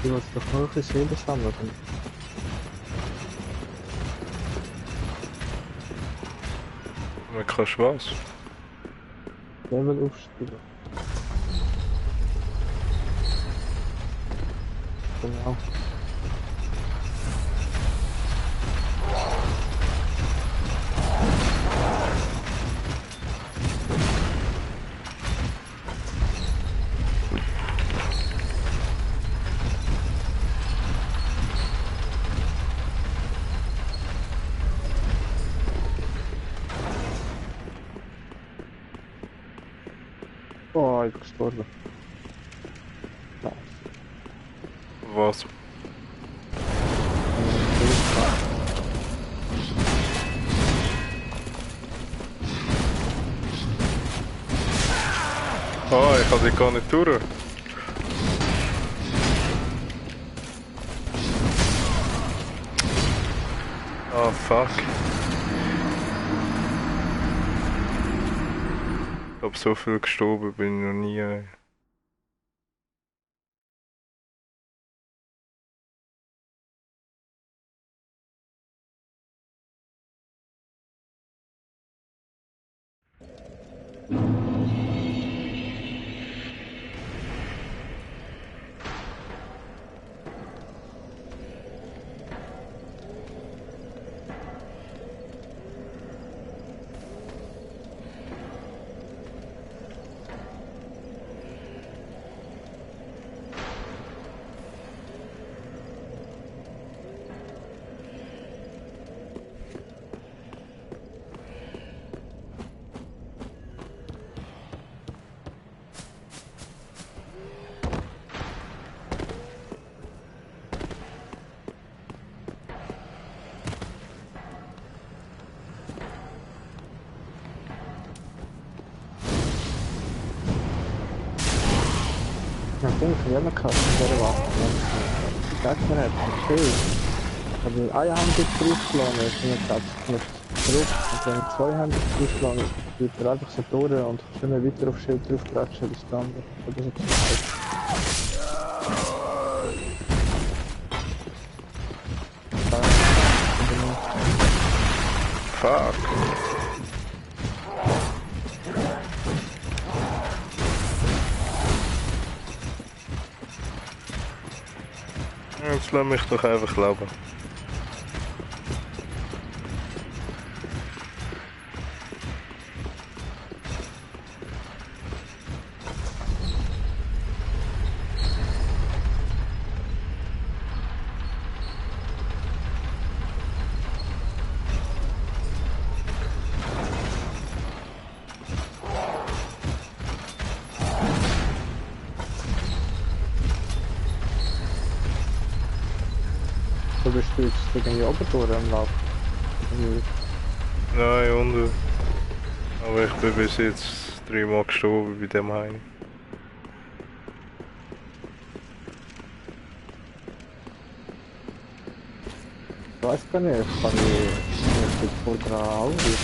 Du willst doch noch ein Seele sammeln. Man kannst was? Level aufsteigen. Genau. Oh, ich bin gestorben. Ja. Was? Ah, ich kann dich gar nicht durch. Ah, fuck. Ich hab so viel gestorben, bin ich noch nie. Ja, denk, ja, man kann es sehr warten. Sagt mir nicht, okay. Ich habe eine Hand draufgelassen, ich bin jetzt zurück. Und wenn ich zwei Hände draufgelassen habe, wird er einfach so durch und kann immer weiter auf Schild draufklatschen bis dann. Das ist nicht Fuck. Jetzt lass mich doch einfach leben. Du bist jetzt gegen die Obertore am Laufen. Nein, unten. Aber ich bin bis jetzt 3-mal gestorben bei dem Heim. Ich weiß gar nicht, kann ich jetzt voll dran aufrufen.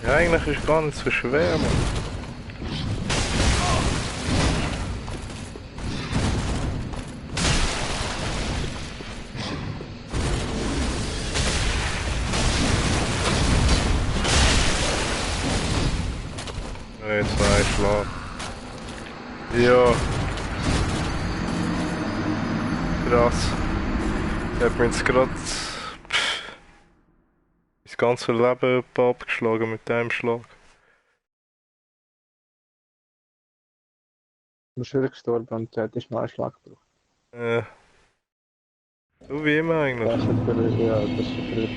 Ja, eigentlich ist es gar nicht so schwer, Mann. Jetzt noch ein Schlag. Ja. Krass. Ich hab mir jetzt gerade das ganze Leben abgeschlagen mit dem Schlag. Du bist wirklich gestorben und du hättest noch einen Schlag gebraucht. So wie immer eigentlich. Das ist für, ja, das ist für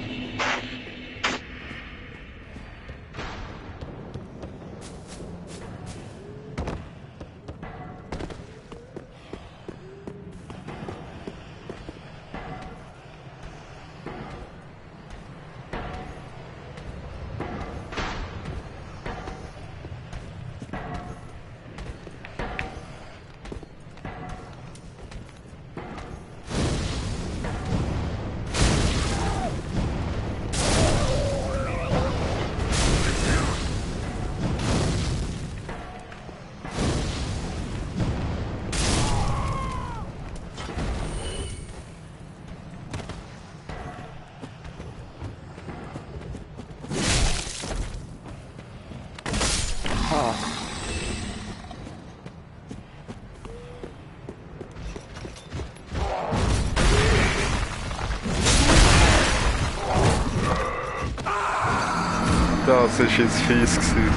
Das ist jetzt fies gewesen.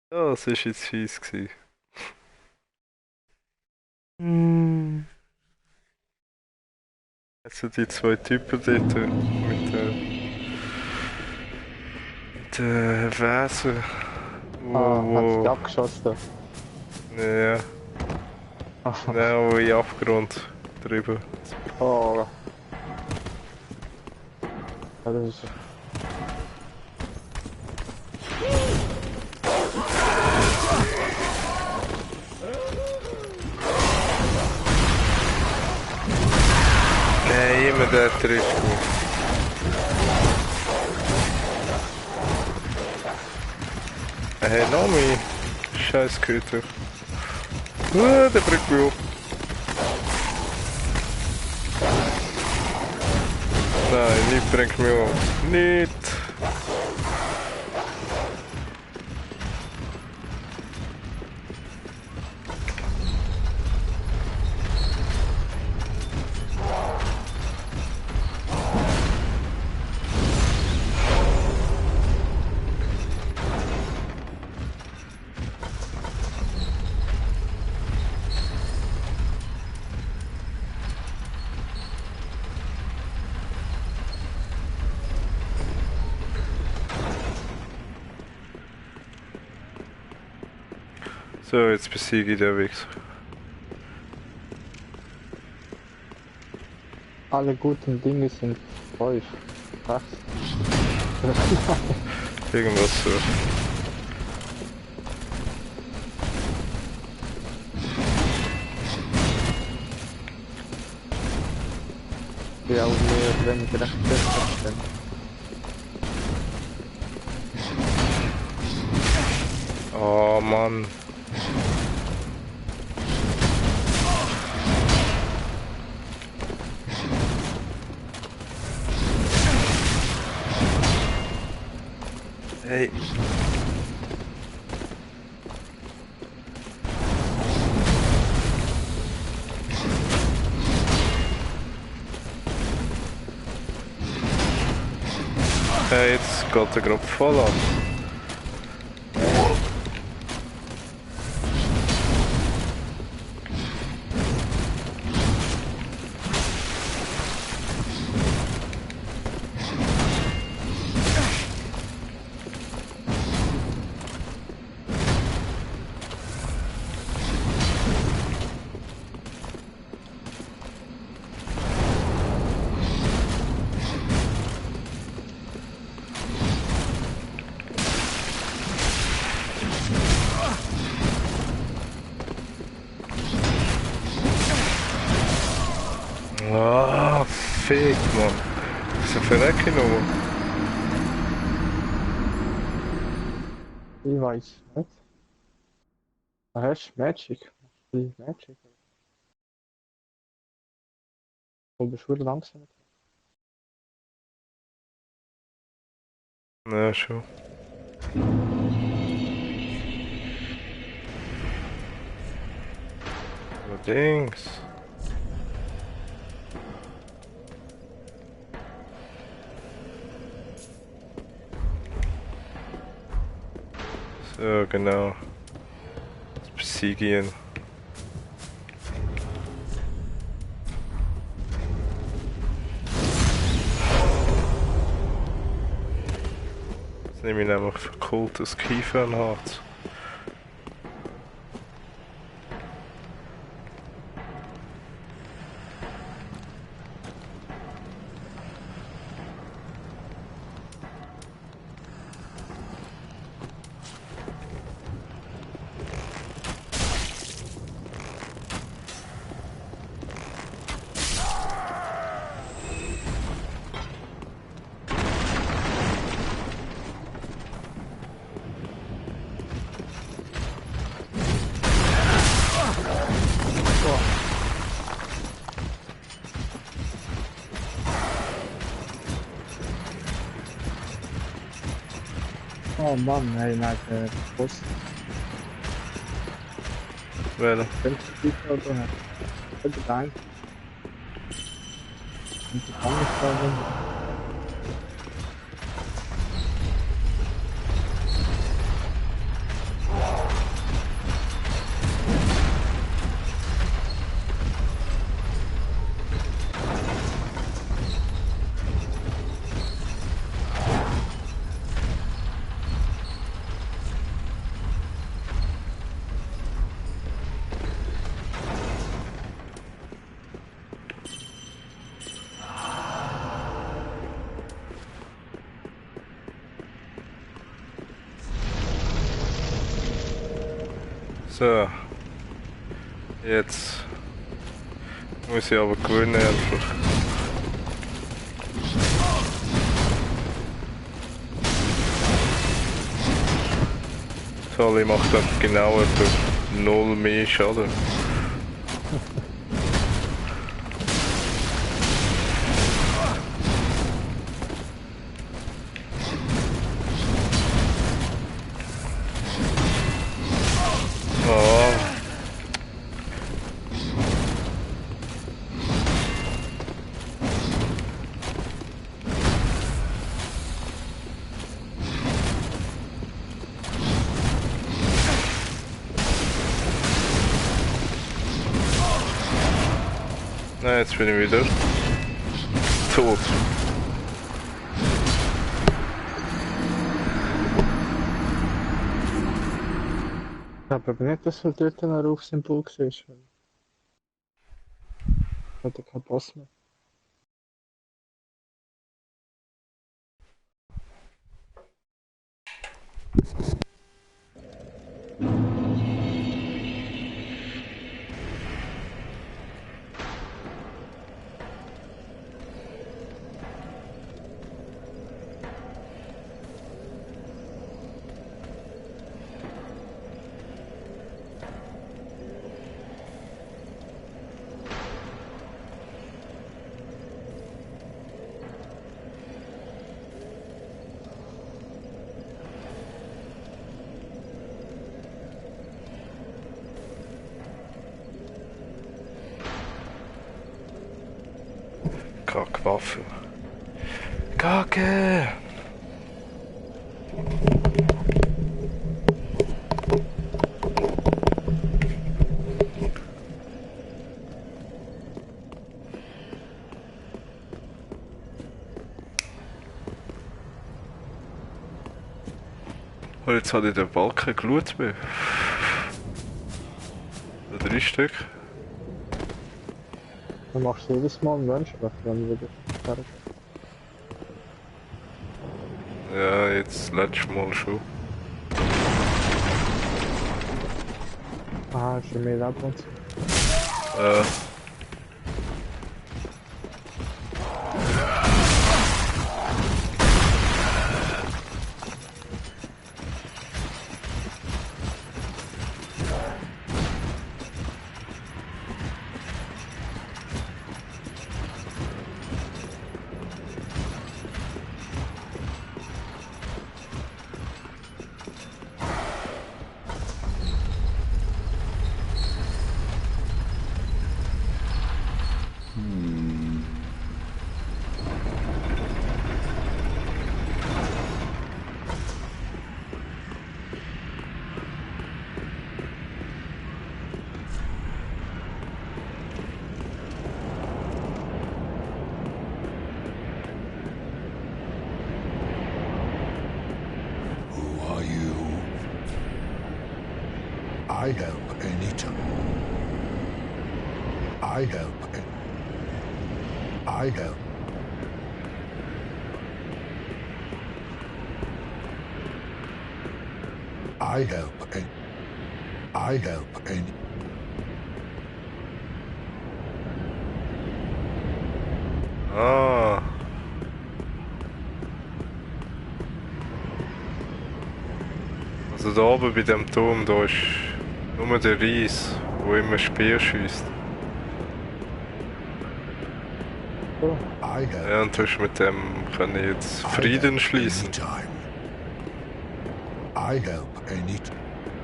Das ist jetzt fies gewesen. Also die zwei Typen dort mit den Wesen. Hat sich abgeschossen. Ja, genau in den Abgrund drüber. Oh. Ja, das ist... Nein, immer der trifft gut. Hey, Nomi! Scheiß Köter. Der bringt mich um. Nein, nicht bringt mich um. Nicht! So, jetzt besiege ich den Wichser. Alle guten Dinge sind 5. 8. Irgendwas so. Ja, auch mehr oder weniger recht besser. Oh Mann. Hey. Hey, jetzt geht der gerade voll ab. Ah, fick, man. Wieso verrecke ich noch? Ich weiß nicht. Hast du Magic? Magic? Du bist schon langsam. Ja, schon. Allerdings. So, genau. Jetzt besiege ich ihn. Jetzt nehme ich nämlich verkohltes Kiefernharz. Oh Mann, hey, nein, der Boss. Welcher? Welches Typ oder? Oder dein? Und die kann ich da nicht. So. Jetzt muss ich aber gewinnen einfach. So, ich mache dann genau etwa 0 mehr Schaden. Nein, jetzt bin ich wieder tot. Ich glaube aber nicht, dass er dort ein Rufsymbol war. Hat er keinen Boss mehr. Kackwaffe. Kacke! Und jetzt habe ich den Balken Glut mehr. 3 Stück. Dann machst du jedes Mal einen Menschenweg, wenn du wieder fertig Ja, jetzt letztes Mal schon. Aha, ist schon mehr Leben und so. I help Anita. I help. I help. I help. I help. Ah. Also da oben bei dem Turm, da ist nur der Reis, der immer Speer schießt. Ja, und du hast mit dem kann ich jetzt Frieden schließen. I help Anita.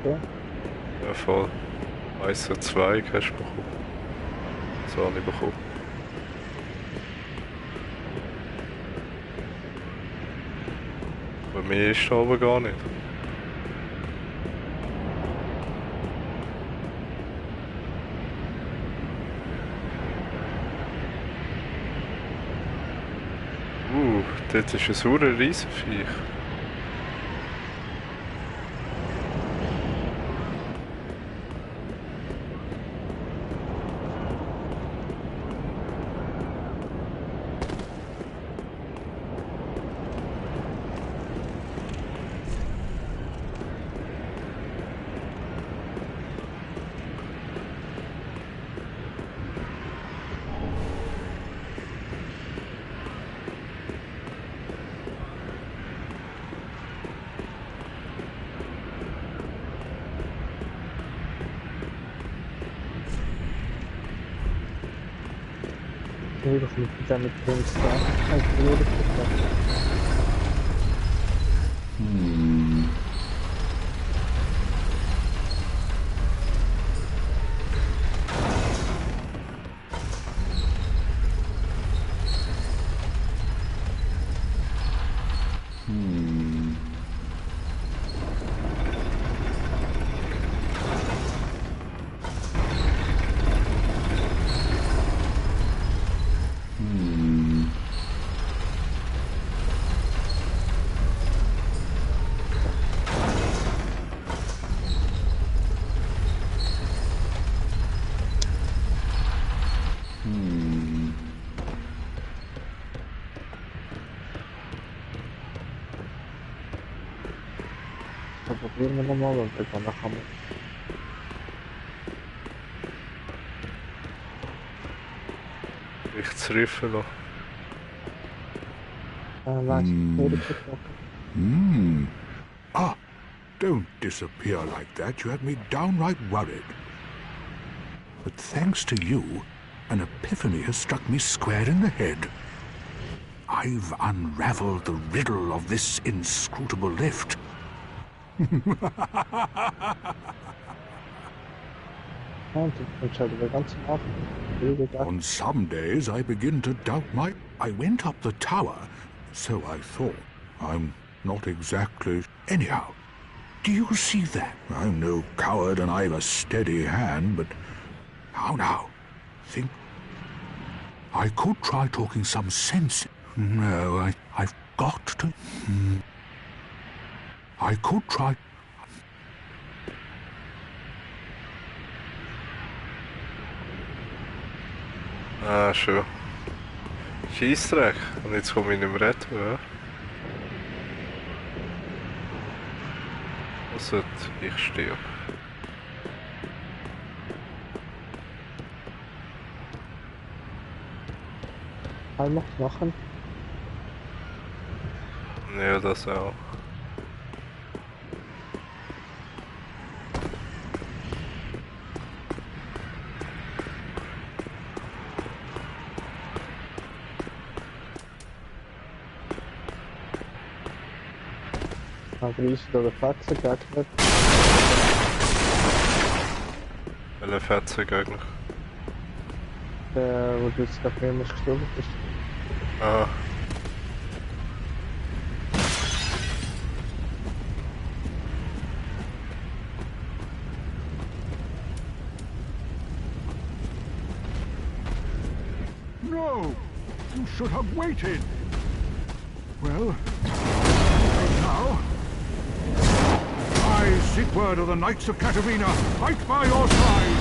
Ja. Ja, voll. 1 und 2 hast du bekommen. So habe ich bekommen. Aber mehr ist da oben gar nicht. Dort ist ein saurer Riesenviech. Nee, das ist wieder mit dem Star. Dann probieren wir nochmal und danach haben wir. Ich zerriffen lassen. Ah, don't disappear like that. You had me downright worried. But thanks to you, an epiphany has struck me square in the head. I've unraveled the riddle of this inscrutable lift. On some days I begin to doubt I went up the tower, so I thought. I'm not exactly... Anyhow, do you see that? I'm no coward and I've a steady hand, but... How now? Think... I could try talking some sense. No, I've got to... I could try... Ah, schon. Scheissdreck. Und jetzt komme ich nicht mehr retten, ja? Also, ich sterbe. Einmal machen. Ja, das auch. Grüße oder Fetzen Gegner. Welche Fetzen Gegner? Der, wo du jetzt gerade mehrmals gestorben bist. Ah. No! You should have waited! Well, now... I seek word of the Knights of Katarina. Fight by your side!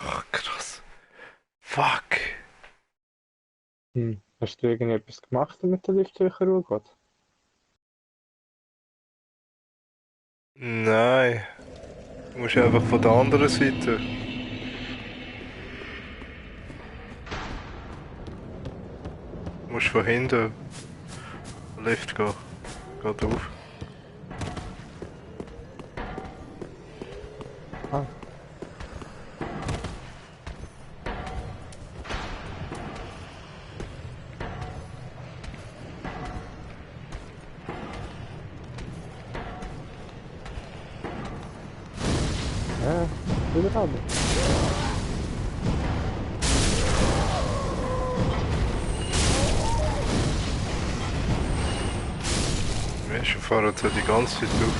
Oh, krass. Fuck. Hast du irgendetwas gemacht, damit der Lift sicher Ruhe geht? Nein. Du musst einfach von der anderen Seite. Du musst von hinten. Lift gehen. Geht auf. Ah. Ja, wieder haben. Menschen fahren so die ganze Zeit durch.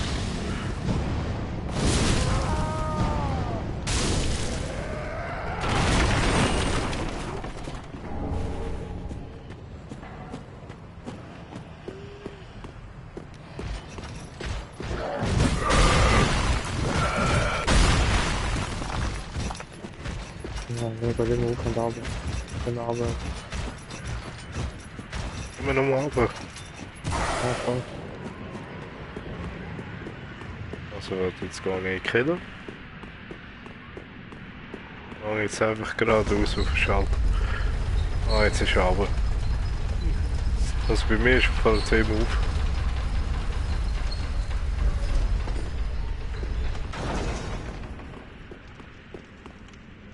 Ja, nee, bei dem Hoch und da. Aber. Immer noch mal runter. Ja, voll. Also warte, jetzt gehe ich in den Keller. Gehe jetzt einfach geradeaus auf den Schalter. Ah, jetzt ist er runter. Also bei mir ist auf 10 auf.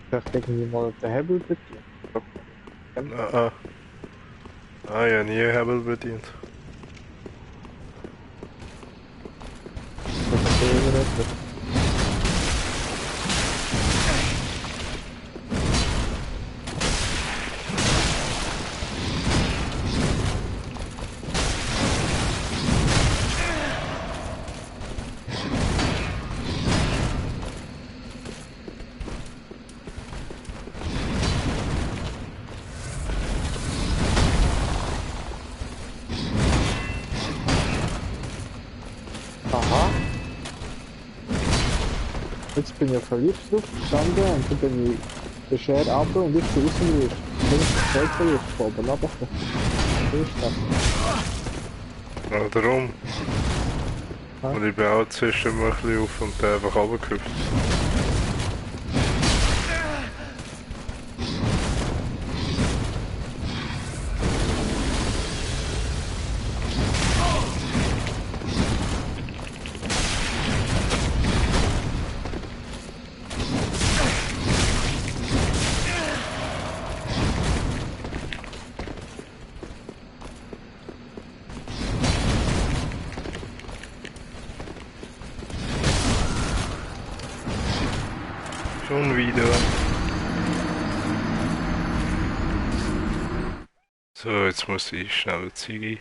Vielleicht irgendwie mal den Hebel bitte. Ah, ah, ja, nie Hebel bedient. Das ist ja überrettet. Aha. Jetzt bin ich auf der Liftluft gestanden und dann bin ich den Schere runter und ich bin rausgelöst. Dann ist das zweite Lift von oben runter. So ist das. Ja, darum. Ja. Und ich bin auch zwischen ein bisschen auf und dann einfach runtergehüpft. Schon wieder. So, jetzt muss ich schnell Ziege.